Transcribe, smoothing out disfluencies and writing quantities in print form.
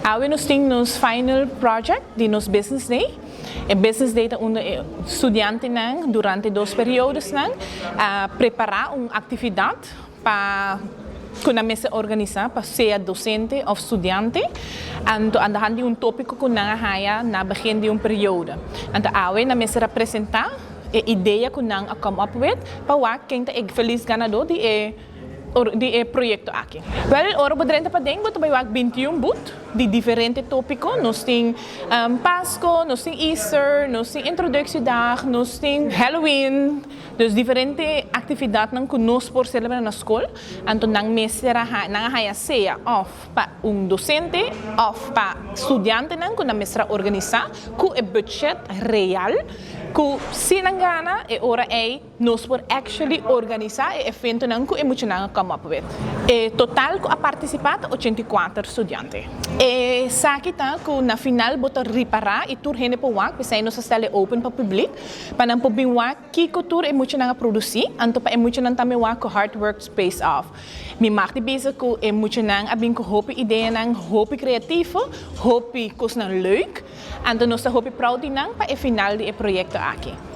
Awe nos tin nos final project di nos Business Day. E Business Day ta unda e studiantenan durante dos periodonan a prepara un actividad pa cu nan mester organisa pa sea docente of studiante, anto aan de hand di un topico cu nan a haya na begin di un periodo. Anto awe nan mester a presenta e idea cu nan a come up with pa wak ken ta e feliz ganador di e proyecto aki. Wel, ora bo drenta paden, bo ta bay wak 21 booth di diferente topico. Nos tin Pasco, nos tin Easter, nos tin introductiedag, nos tin Halloween. Dus diferente actividadnan cu nos por celebra na scol. Anto nan mester nan haya sea of pa un docente of pa studiantenan cu nan mester organisa cu e budget real cu si nan gana e ora ey nos por actually organisa e eventonan cu e muchanan come up with. E total cu a participa ta 84 studiante. Esaki ta cu na final bo ta ripara y tur hende por wak, pesey nos a stelle open pa public, pa nan por bin wak kico tur e muchanan a produci, anto pa e muchanan tambe wak cu hard work pays off. Mi mag di bisa cu e muchanan a bin cu hopi ideanan, hopi creativo, hopi cosnan leuk, anto nos ta hopi proud di nan pa e final di e proyecto aki.